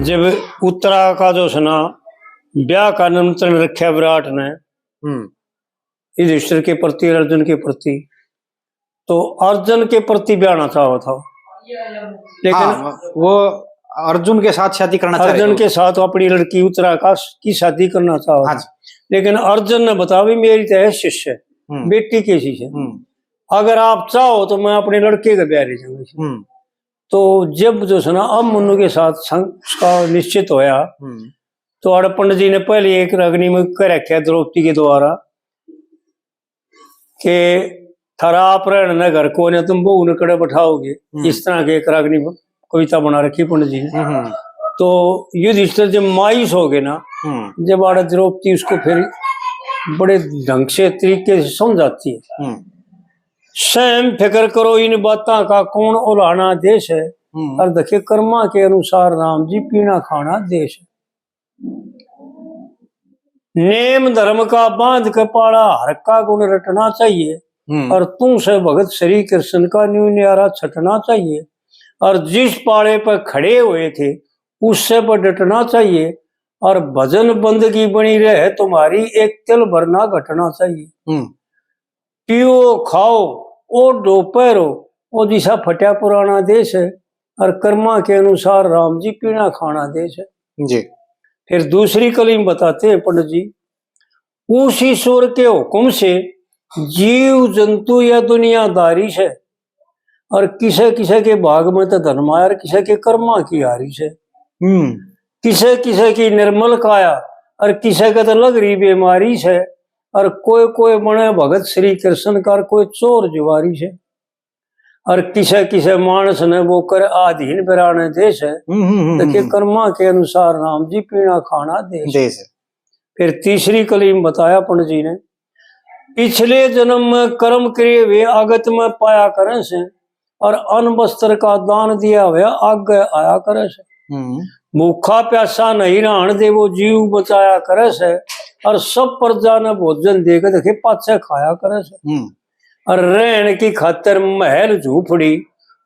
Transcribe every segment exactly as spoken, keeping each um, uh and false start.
जब उत्तरा का जो है ना ब्याह का निमंत्रण रखा विराट ने, हम्म। युधिष्ठिर के प्रति, अर्जुन के प्रति, तो अर्जुन के प्रति ब्याहना चाहो था, लेकिन हाँ, वो अर्जुन के साथ शादी करना चाह रहे अर्जुन थे। के साथ अपनी लड़की उत्तरा का, की शादी करना चाहो हाँ था। जी। लेकिन अर्जुन ने बताया, "भी मेरी तो है शिष्य, हम्म। बेटी कैसी है, हम्म। अगर आप चाहो तो मैं अपने लड़के के ब्याह ले जाऊंगा।" हम्म। तो जब जो है ना अभिमन्यु के साथ संग उसका निश्चित होया, हम्म। तो आड़े पंडित जी ने पहले एक रागनी में कह रखा द्रौपदी के द्वारा कि थारा आप रहने न घर को, ने तुम बहू ने कड़े बैठाओगे। हम्म। इस तरह की एक रागनी कविता बना रखी पंडित जी ने। हम्म। तो युधिष्ठिर जब मायूस हो गए ना, हम्म। जब आड़े द्रौपदी उसको फिर बड़े ढंग से, तरीके से समझाती है। हम्म। "सहम फिक्र करो इन बातां का, कौन ओलाना देश है।" हम्म। और देखे, "कर्मा के अनुसार राम जी पीना खाना देश है।" नेम धर्म का बांध के पाला, हर का गुण रटना चाहिए। हम्म। और तू से भगत श्री कृष्ण का, न्यू न्यारा छटना चाहिए। और जिस पाले पर खड़े हुए थे, उससे पर डटना चाहिए। और भजन बंदगी बनी रहे तुम्हारी, एक तिल भर ना घटना चाहिए। हम्म। पियो खाओ, ओढ़ो पहरो, वो जिसा फटा पुराना देश है। और कर्मा के अनुसार राम जी पीना खाना देश है। जी। फिर दूसरी कली में बताते हैं पंडित जी, "उस ईश्वर के हुक्म से जीव जंतु या दुनियादारी से, और किसे किसे के भाग में तो धन माया, और किसे के कर्मा की हारी से। हम्म। किसे किसे की निर्मल काया, और किसे के तो लग रही बीमारी से। और कोई कोई बने भगत श्री कृष्ण का, और कोई चोर जुआरी से। और किसे किसे मानस ने वो कर अधीन बिराने देश है।" हम्म, हम्म, हम्म, देखिए, हम्म। कर्मा के अनुसार राम जी पीना खाना देश। देश। फिर तीसरी कली में बताया पंडित जी ने, "पिछले जन्म में कर्म करे वे आगत में पाया करे से, और अन्न वस्त्र का दान दिया हुआ आगे आया करे से। हम्म। भूखा प्यासा नहीं रहन दे, वो जीव बचाया करे से, और सब प्रजा ने भोजन दे के देखे पाछे खाया करे से। हम्म। और रहन की खातर महल झोपड़ी,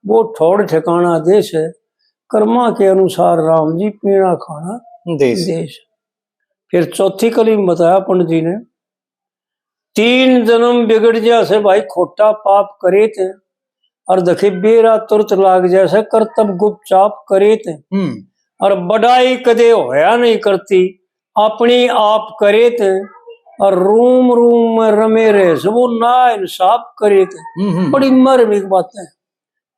वो ठौड़ ठिकाना देश है। कर्मा के अनुसार राम जी पीना खाना देश।" देश।" फिर चौथी कली में बताया पंडित जी ने, "तीन जन्म बिगड़ जा से भाई, खोटा पाप करे थे, और देखे बेरा तुरत लाग जा से, करतब गुपचाप करे थे। हम्म। और बड़ाई कदे होया नहीं करती, अपनी आप करे थे, और रूम रूम में रमे रहे से, वो ना इंसाफ करे थे।" हम्म, हम्म। बड़ी मार्मिक बात है।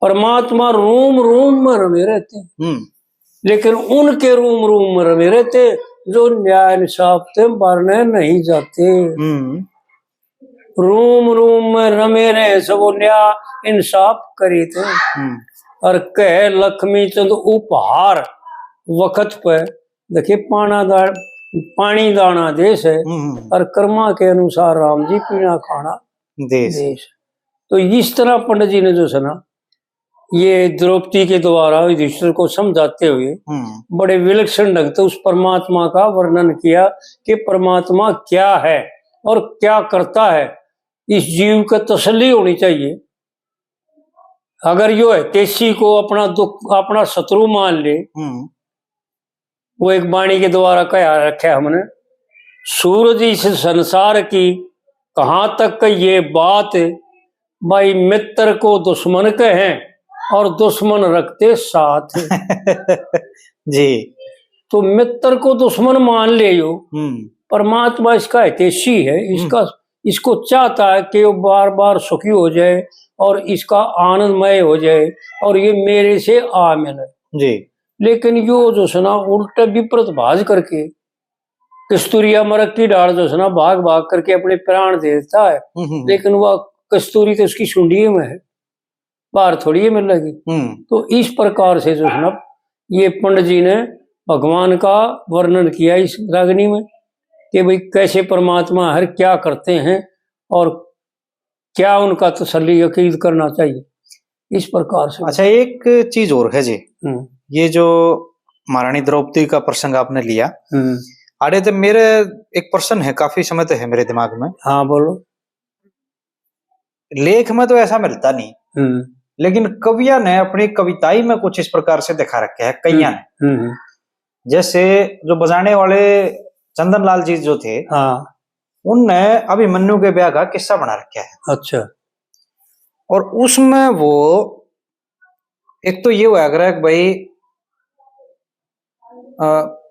परमात्मा रूम रूम में रमे रहते हैं, हम्म। लेकिन उनके रूम रूम में रमे रहते जो न्याय इंसाफ ते बारने नहीं जाते। हम्म। रूम रूम में रमे रहे सब, वो न्याय इंसाफ करे थे। हम्म। और कह लक्ष्मी चंद उपहार वक्त पे, देखिए, पाना दा-, पानी दाना देश है, हम्म। और कर्मा के अनुसार राम जी पीना खाना देश। देश। तो इस तरह पंडित जी ने जो है ना, ये द्रौपदी के द्वारा युधिष्ठिर को समझाते हुए हम्म। बड़े विलक्षण ढंग से उस परमात्मा का वर्णन किया कि परमात्मा क्या है और क्या करता है। इस जीव को तसल्ली होनी चाहिए। अगर यो हितैषी को अपना दुख, अपना शत्रु मान ले, हम्म। वो एक वाणी के द्वारा कहा रखा हमने, सूरज इस संसार की कहाँ तक ये बात, भाई मित्र को दुश्मन कहें और दुश्मन रखते साथ। जी। तो मित्र को दुश्मन मान ले यो, हम्म। परमात्मा इसका हितैषी है, इसका, हम्म। इसको चाहता है कि वो बार बार सुखी हो जाए और इसका आनंदमय हो जाए और ये मेरे से आ मिले। जी। लेकिन यो जो है ना उल्टे विपरीत भाज करके कस्तूरिया मरक की डाल जो है ना भाग भाग करके अपने प्राण दे देता है, हम्म, हम्म, हम्म। लेकिन वह कस्तूरी तो उसकी सुंडी में है, बाहर थोड़ी ये मिलेगी। हम्म। तो इस प्रकार से जो है ना ये पंडित जी ने भगवान का वर्णन किया इस रागनी में कि भाई कैसे परमात्मा हर क्या करते हैं और क्या उनका तसल्ली अकीद करना चाहिए, इस प्रकार से। अच्छा, एक चीज और है जी, हम्म। ये जो महारानी द्रौपदी का प्रसंग आपने लिया, हम्म। आड़े तो मेरे एक प्रश्न है, काफी समय तो है मेरे दिमाग में। हाँ, बोलो। लेख में तो ऐसा मिलता नहीं, हम्म। लेकिन कविया ने अपनी कविताई में कुछ इस प्रकार से दिखा रखे है, कईया हम्म, ने। हम्म, हम्म। जैसे जो बजाने वाले चंदन लाल जी जो थे, हाँ। उनने अभिमन्यु के ब्याह का किस्सा बना रखा है। अच्छा। और उसमें वो एक तो ये हुआ करे कि भाई, अ,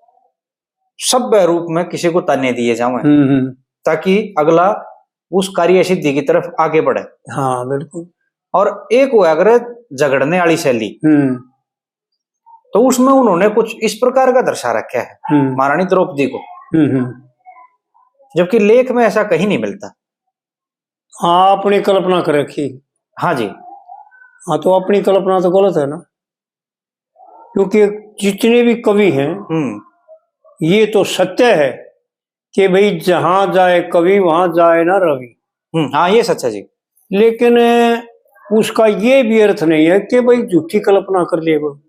सभ्य रूप में किसी को ताने दिए जावें, हम्म, हम्म। ताकि अगला उस कार्य सिद्धि की तरफ आगे बढ़े। हाँ, बिल्कुल। और एक हुआ करे झगड़ने वाली शैली, हम्म। तो उसमें उन्होंने कुछ इस प्रकार का दर्शा रखा है, हम्म। महारानी द्रौपदी को, हम्म, हम्म। जबकि लेख में ऐसा कहीं नहीं मिलता। हाँ, अपनी कल्पना कर रखी। हाँ जी। हाँ, तो अपनी कल्पना तो गलत है ना, क्योंकि जितने भी कवि हैं, हम्म। ये तो सत्य है कि भाई, जहां जाए कवि, वहां जाए ना रवि। हम्म, हाँ, ये सच है जी। लेकिन उसका ये भी अर्थ नहीं है कि भाई, झूठी कल्पना कर ले वो।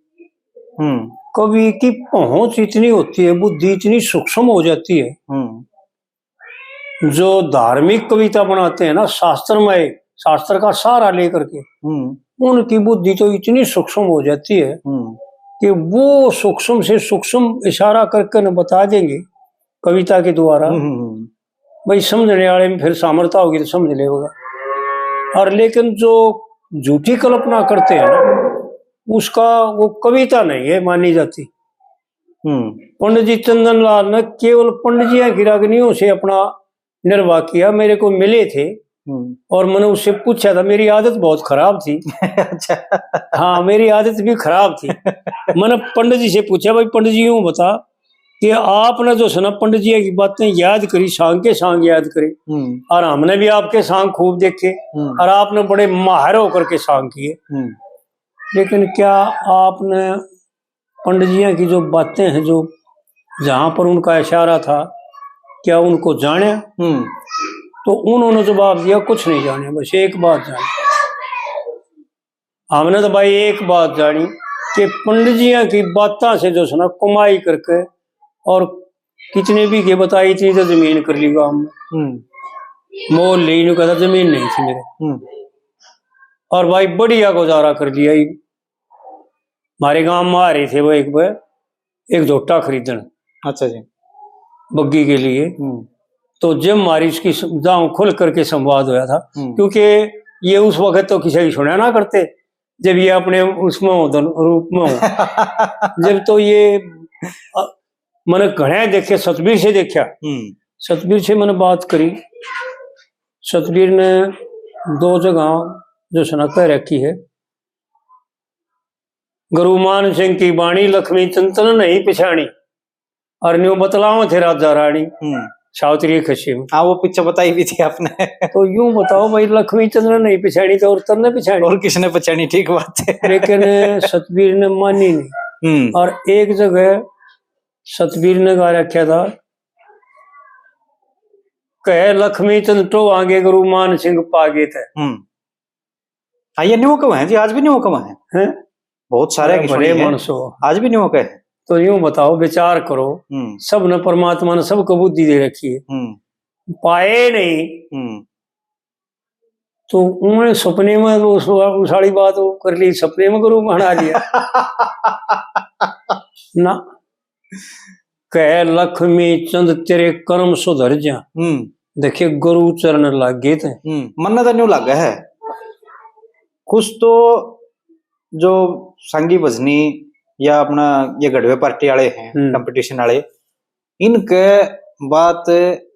हम्म। कवि की पहुंच इतनी होती है, बुद्धि इतनी सूक्ष्म हो जाती है, हम्म। जो धार्मिक कविता बनाते हैं ना, शास्त्रमय, शास्त्र का सहारा लेकर के, हम्म। उनकी बुद्धि तो इतनी सूक्ष्म हो जाती है, हम्म। कि वो सूक्ष्म से सूक्ष्म इशारा करके न बता देंगे कविता के द्वारा। हम्म, हम्म, हम्म। भाई, समझने वाले में फिर सामर्थ्य होगी तो समझ लेगा। और लेकिन जो झूठी कल्पना करते हैं ना, उसका वो कविता नहीं है मानी जाती। हम्म। पंडित जी चंदन लाल ने केवल पंडित जी की रागनियों से अपना निर्वाह किया। मेरे को मिले थे, हम्म। और मैंने उससे पूछा था, मेरी आदत बहुत खराब थी। अच्छा। हाँ, मेरी आदत भी खराब थी। मैंने पंडित जी से पूछा, भाई पंडित जी, यूं बता कि आपने जो है ना पंडित जी की बातें याद करी, सांग के सांग याद करे, हम्म। और हमने भी आपके सांग खूब देखे, हम्म। और आपने बड़े माहिर होकर के सांग किए, हम्म। लेकिन क्या आपने पंडित जी की जो बातें हैं, जो जहां पर उनका इशारा था, क्या उनको जाने? हम्म। तो उन्होंने जवाब दिया, कुछ नहीं जाने, बस एक बात जाने। हमने तो भाई एक बात जानी कि पंडित जी की बातों से जो है ना कमाई करके और कितने बीघे बताई, इतनी तो जमीन कर ली गांव में। हम्म। मोल ले, यूं कहता, जमीन नहीं थी मेरे। हम्म। और भाई बढ़िया गुजारा कर लिया। हमारे गांव में आ रहे थे वो एक बार, एक झोटा खरीदन। अच्छा जी। बग्गी के लिए। हम्म। तो जब हमारी उसकी स-, जाऊं खुल करके संवाद होया था, हम्म। क्योंकि ये उस वक्त तो किसी की सुना ना करते, जब ये अपने उसमें हो, धन रूप में हो। जब तो ये, अ, मैंने घणे देखे, सतबीर से देखा। हम्म। सतबीर से मैंने बात करी। सतबीर ने दो जगह जो सुना कह रखी है, गुरु मान सिंह की बाणी, लक्ष्मी चंद तन नहीं पिछाणी, और न्यू बतलाओ थे राजा रानी, हम्म। सावित्री खसी में। हाँ, वो पीछे बताई भी थी आपने। तो यूं बताओ भाई, लक्ष्मी चंद ने नहीं पिछाणी तो और तन्ने पिछाणी? और किसने पिछाणी? ठीक बात है। लेकिन सतबीर ने मानी नहीं। हम्म। और एक जगह सतबीर ने गा रखा था, कह लक्ष्मी चंद टोहांगे, गुरु मान सिंह पागे थे। हम्म। हाँ, ये न्यू कहे हैं जी, आज भी न्यू कहे हैं। हैं? बहुत सारे बड़े मानसो। आज भी न्यू कहे। तो यूं बताओ, विचार करो, हम्म। सब ने परमात्मा ने सबको बुद्धि दे रखी है, हम्म। पाए नहीं। हम्म। तो उन्हें सपने में वो उस, उस वाली बात वो कर ली, सपने में गुरु बना लिया। ना, कह लक्ष्मी चंद तेरे कर्म सुधर जा। हम्म। देखे गुरु चरण लागे थे। हम्म, मन्ने तो न्यू लागे है। कुछ तो जो संगी भजनी या अपना ये गढ़वे पार्टी वाले हैं, हम्म। Competition वाले, इनके बात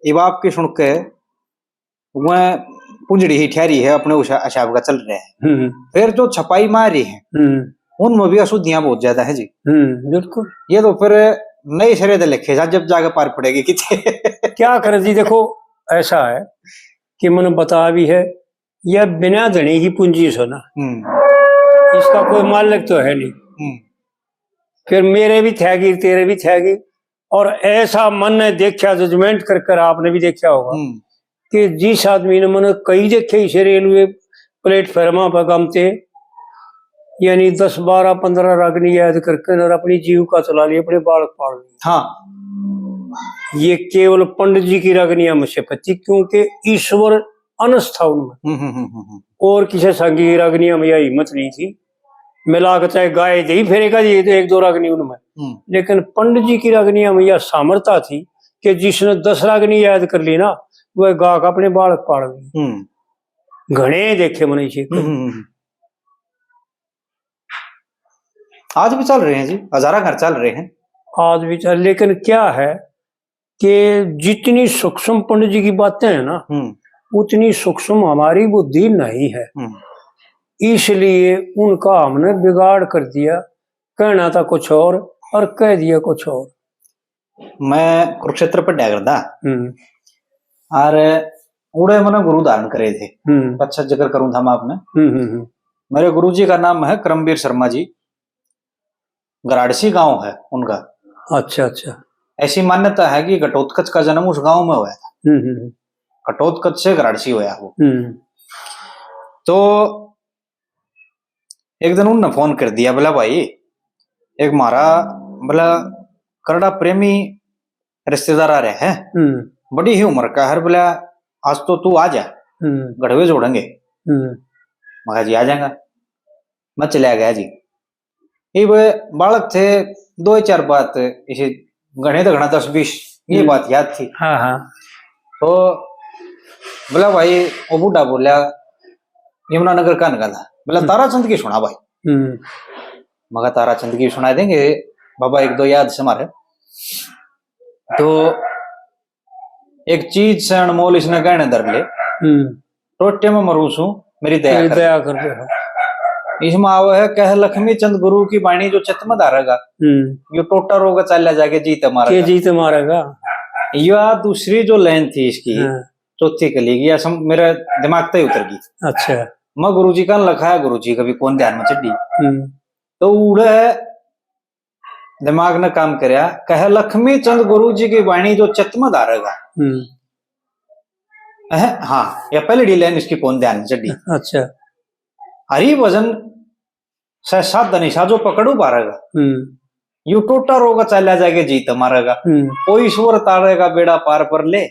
इब आपकी सुन के वह पुंजड़ी ही ठहरी है, अपने उस हिसाब का चल रहा है। हम्म। फिर जो छपाई मार रही है, हम्म। उनमें भी अशुद्धियां बहुत ज्यादा है जी। हम्म, बिल्कुल। ये तो फिर नए सिरे से लिखे जा, जब जाके पार पड़ेगी किथे। क्या करे जी, देखो, ऐसा है कि मैंने बता भी है, यह बिना धनी की पूंजी सो ना, हम्म। इसका कोई मालिक तो है नहीं। हम्म। फिर मेरे भी थैगी, तेरे भी थैगी, और ऐसा मन ने देखा, जजमेंट कर कर आपने भी देखा होगा, हम्म। कि जिस आदमी ने, मैंने कई देखे इसे रेलवे प्लेटफॉर्मा पर गमते, यानी दस, बारह, पन्द्रह रागनी याद करके और अपनी जीविका चला ली, अपने बालक पाल लिए। हाँ। ये केवल पंडित जी की रागनियां में से पति, क्योंकि ईश्वर अंश था उनमें। हम्म, हम्म, हम्म, हम्म। और किसी संगी की रागनियां में यह हिम्मत नहीं थी। मिला के चाहे गाय दे ही फेरेगा जी, एक दो रागनी उनमें। हम्म। लेकिन पंडित जी की रागनियां में यह सामर्थ्य थी कि जिसने दस रागनी याद कर ली ना, वह गा के अपने बालक पाल गई। हम्म। घणे देखे मने जी। हम्म, हम्म, हम्म। आज भी चल रहे हैं जी, हजारा घर चल रहे हैं। आज भी चल, लेकिन क्या है कि जितनी सूक्ष्म पंडित जी की बातें हैं ना, हम्म। उतनी सूक्ष्म हमारी बुद्धि नहीं है। हम्म। इसलिए उनका हमने बिगाड़ कर दिया, कहना था कुछ और और कह दिया कुछ और। मैं कुरुक्षेत्र पढ़या करता। हम्म। और उड़े मैंने गुरु धारण करे थे। हम्म। अच्छा जिक्र करूं था मैं आपने। हम्म, हम्म, हम्म। मेरे गुरु जी का नाम है करमवीर शर्मा जी, गराड़सी गांव है उनका। अच्छा, अच्छा। ऐसी मान्यता है कि घटोत्कच का जन्म उस गांव में हुआ था। हम्म, हम्म, हम्म। घटोत्कच से गराड़सी हुआ वो। हम्म। तो एक दिन उनने फोन कर दिया, बोला, "भाई, एक म्हारा, बोला, करड़ा प्रेमी रिश्तेदार आ रहा है, हम्म। बड़ी ही उम्र का है, बोला, आज तो तू आ जा, हम्म। गढ़वे जोड़ेंगे।" हम्म। मैं कहा, "जी, आ जाएगा।" मैं चला गया जी। इब बालक थे, दो ही चार बात इसे घणे तो घणा दस बीस ये हम्म। बात याद थी। हाँ, हाँ। तो बोला, "भाई," वो बूढ़ा बोला, "यमुनानगर का निकाला।" बोला, हम्म। "ताराचंद की सुना भाई।" हम्म। मगर ताराचंद की सुना देंगे बाबा, एक दो याद से हमारे। तो एक चीज से अनमोल इसने गहने धर ले, हम्म। टोटे में मरू सूं, मेरी दया मेरी कर। दया कर दे। इसमें आवे है, "कह लक्ष्मी चंद गुरु की बाणी जो चित्त में धारेगा, हम्म। यो टोटा रोग चाल्या जाके जीत मारेगा।" के जीत मारेगा? या दूसरी जो लाइन थी इसकी, हाँ। चौथी कली की, या सम-, मेरा दिमाग तक ही उतर गई। अच्छा। मैं गुरु जी का लिखाया, गुरु जी कभी कौन ध्यान में चढ़ी। हम्म। तो उड़े दिमाग ने काम करया, "कह लक्ष्मी चंद गुरु जी की बाणी जो चित्त में धारेगा।" हम्म। अह, हाँ, या पहली लाइन इसकी कौन ध्यान में चढ़ी। अच्छा। "हरि भजन से साधन ही साजो पकड़ू पारेगा।" हम्म। "यू टोटा रोग चाल्या जाके जीत मारेगा।" हम्म। "ओ ईश्वर तारेगा बेड़ा पार पर ले,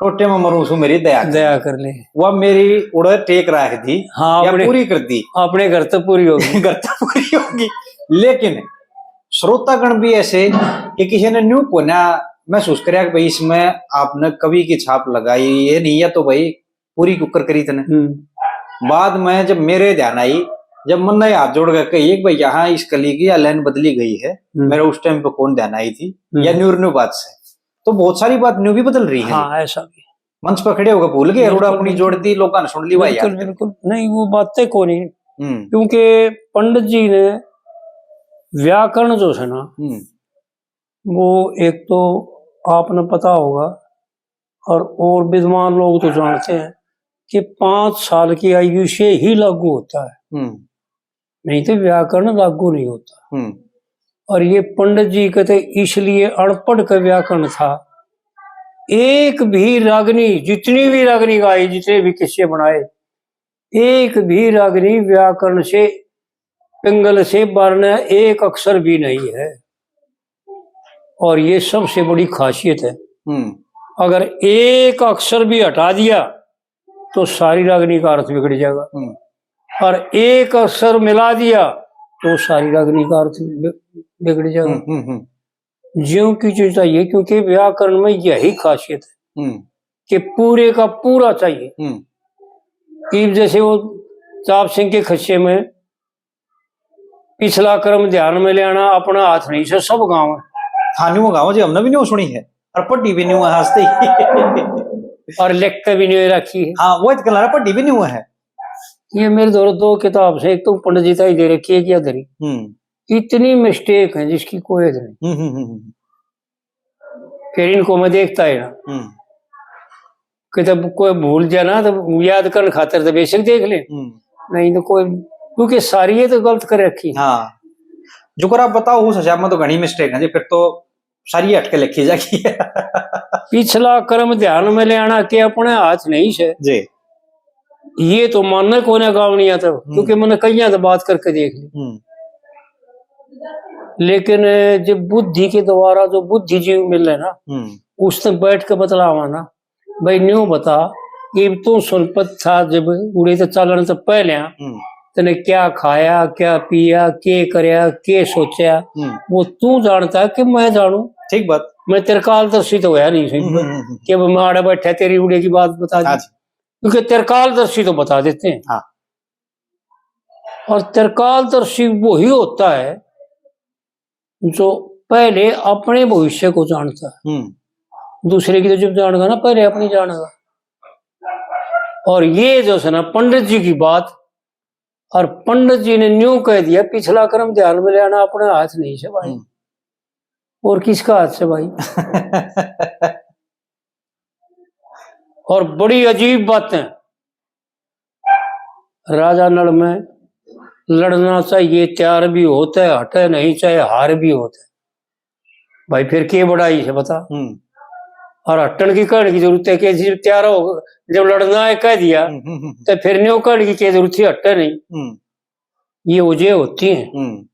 टोटे में मरूं सूं मेरी दया कर दया ले।" कर ले। वह मेरी उड़े टेक राख दी, हाँ, या अपने, पूरी कर दी। अपने घर तक पूरी होगी। घर तक पूरी होगी। लेकिन श्रोतागण भी ऐसे कि किसी ने न्यू कोना महसूस करया कि भाई इसमें आपने कवि की छाप लगाई, ये नहीं है तो भाई पूरी कुकर करी तने। हम्म। बाद में जब मेरे ध्यान आई, जब मन्ने हाथ जोड़ के कही कि भाई यहाँ इस कली की या लाइन बदली गई है, हम्म। मेरा उस टाइम पे कौन ध्यान आई थी, हम्म। या न्यू न्यू बात से, तो बहुत सारी बात न्यू भी बदल रही है। हाँ, ऐसा भी। मंच पर खड़े होकर भूल गए, बिल्कुल, अरोड़ा अपनी बिल्कुल। जोड़ दी, लोगों ने सुन ली, वाह यार। बिल्कुल, बिल्कुल। नहीं, वो बातें को नहीं। हम्म। क्योंकि पंडित जी ने व्याकरण जो है ना, हम्म। वो एक तो आपने पता होगा, और, और विद्वान लोग तो जानते हैं कि पाँच साल की आयु से ही लागू होता है, हम्म। नहीं तो व्याकरण लागू नहीं होता। हम्म। और ये पंडित जी के तो इसलिए अनपढ़ का व्याकरण था, एक भी रागनी, जितनी भी रागनी गाई, जितने भी किस्से बनाए, एक भी रागनी व्याकरण से, पिंगल से बारने एक अक्षर भी नहीं है। और ये सबसे बड़ी खासियत है। हम्म। अगर एक अक्षर भी हटा दिया तो सारी रागनी का अर्थ बिगड़ जाएगा, हम्म। और एक अक्षर मिला दिया तो सारी रागनी का अर्थ बि-, बिगड़ जाएगा। हम्म, हम्म, हम्म। ज्यों की जो चाहिए, क्योंकि व्याकरण में यही खासियत है हम्म। कि पूरे का पूरा चाहिए। हम्म। इब जैसे वो चाप सिंह के खस्से में पिछला क्रम ध्यान में लेना, अपना हाथ नहीं से सब गाँव है। हाँ, न्यू गाँव जी, हमने भी न्यू सुनी है और पढ़ी भी न्यू है हंसते ही। और लिख के भी न्यू रखी है। हाँ, वो तो कह रहा, पढ़ी भी न्यू है। ये मेरे धोरे दो किताब से, एक तो पंडित जी ताई दे रखी है, क्या धरी। हम्म। इतनी मिस्टेक है जिसकी कोई हद नहीं। हम्म, हम्म, हम्म, हम्म। फिर इनको मैं देखता है ना। हम्म। किताब कोई भूल जाए ना, तो याद करने खातिर तो बेशक देख ले। हम्म। नहीं तो कोई, क्योंकि सारी ये तो गलत कर रखी। हाँ। जुकर आप बताओ, उस हिसाब में तो घणी मिस्टेक है जी, फिर तो सारी हट के लिखी जाएगी। पिछला कर्म ध्यान में ले आना के अपने हाथ नहीं से। जी। ये तो मानने को ना गावनिया तो, हम्म। क्योंकि मैंने कईयां तो बात करके देख ली। हम्म। लेकिन जब बुद्धि के द्वारा जो बुद्धिजीवी मिले ना, हम्म। उसने बैठ के बतलावा ना, भाई न्यू बता, इब तू सुनपत था जब उड़े तो चालन तो पहले, हम्म। तने क्या खाया, क्या पिया, के करया, के सोचा, हम्म। वो तू जानता है कि मैं जानू? ठीक बात। मैं त्रिकालदर्शी तो होया नहीं सही, हम्म, हम्म, हम्म। कि अब मैं आड़े बैठा तेरी उड़े की बात बता दी। हाँ जी। क्योंकि त्रिकालदर्शी तो बता देते हैं। हाँ। और त्रिकालदर्शी वही होता है जो पहले अपने भविष्य को जानता है। हम्म। दूसरे की तो जब जानेगा ना, पहले अपनी जानेगा। और ये जो है ना पंडित जी की बात, और पंडित जी ने न्यू कह दिया, पिछला कर्म ध्यान में लेना, अपने हाथ नहीं से भाई। हम्म। और किसका हाथ से भाई? और बड़ी अजीब बातें, राजा नल में लड़ना चाहिए, तैयार भी होते, हटे नहीं, चाहे हार भी होते। भाई, फिर के बड़ाई है, बता? हम्म। और हटन की कहने की जरूरत है कि जब तैयार हो, जब लड़ना है कह दिया, हम्म, हम्म, हम्म। तो फिर न्यू कहने की क्या जरूरत थी, हटे नहीं। हम्म। ये वजह होती है। हम्म।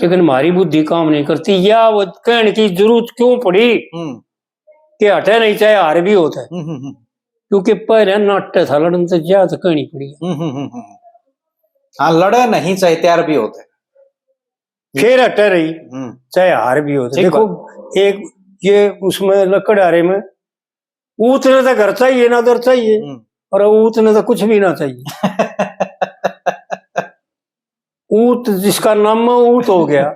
लेकिन हमारी बुद्धि काम नहीं करती, या वो कहने की जरूरत क्यों पड़ी हम्म। कि हटे नहीं, चाहे हार भी होते? हम्म, हम्म, हम्म। क्योंकि पहले नाट्य था, लड़न तो ज्यादा कहनी पड़ी। हम्म, हम्म, हम्म, हम्म। हाँ, लड़े नहीं, चाहे तैयार भी होते। फिर हटे रही, हम्म। चाहे हार भी होते। ठीक देखो, बात। एक ये उसमें लकड़हारे में ऊत ने तो घर चाहिए ना दर चाहिए, हम्म। और ऊत ने तो कुछ भी ना चाहिए। ऊत, जिसका नाम है ऊत हो गया,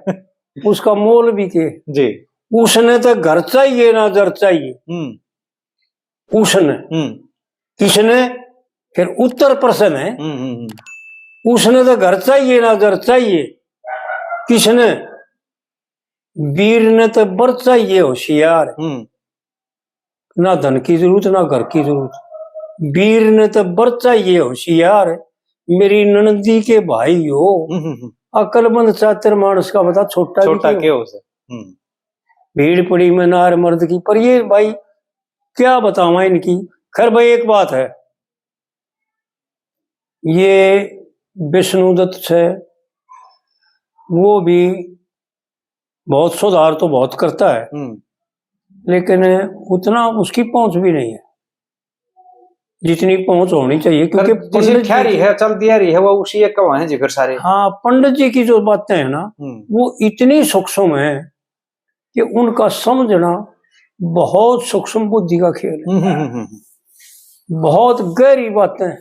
उसका मोल भी के? जी। उसने तो घर चाहिए ना दर चाहिए। हम्म। उसने। हम्म। किसने? फिर उत्तर प्रश्न है। हम्म, हम्म, हम्म। उसने तो घर चाहिए ना दर चाहिए। किसने? वीर ने तो बर चाहिए होशियार। हम्म। ना धन की जरूरत, ना घर की जरूरत। वीर ने तो बर चाहिए होशियार, मेरी ननदी के भाई हो। हम्म, हम्म, हम्म। अकलमंद चातुर मानस का बता, छोटा भी छोटा के हो? के हो से? हम्म। भीड़ पड़ी में नार मर्द की। पर ये भाई, क्या बतावां इनकी। खैर भाई, एक बात है, ये विष्णुदत्त से, वो भी बहुत सुधार तो बहुत करता है, हम्म। लेकिन उतना उसकी पहुंच भी नहीं है जितनी पहुंच होनी चाहिए, क्योंकि पर जैसे पंडित जी ठहरी की है, चल दिया रही है, वो उसी एक कवा है जी फिर सारे। हाँ, पंडित जी की जो बातें हैं ना, हम्म। वो इतनी सूक्ष्म है कि उनका समझना बहुत सूक्ष्म बुद्धि का खेल है। हम्म, हम्म, हम्म, हम्म। बहुत गहरी बातें।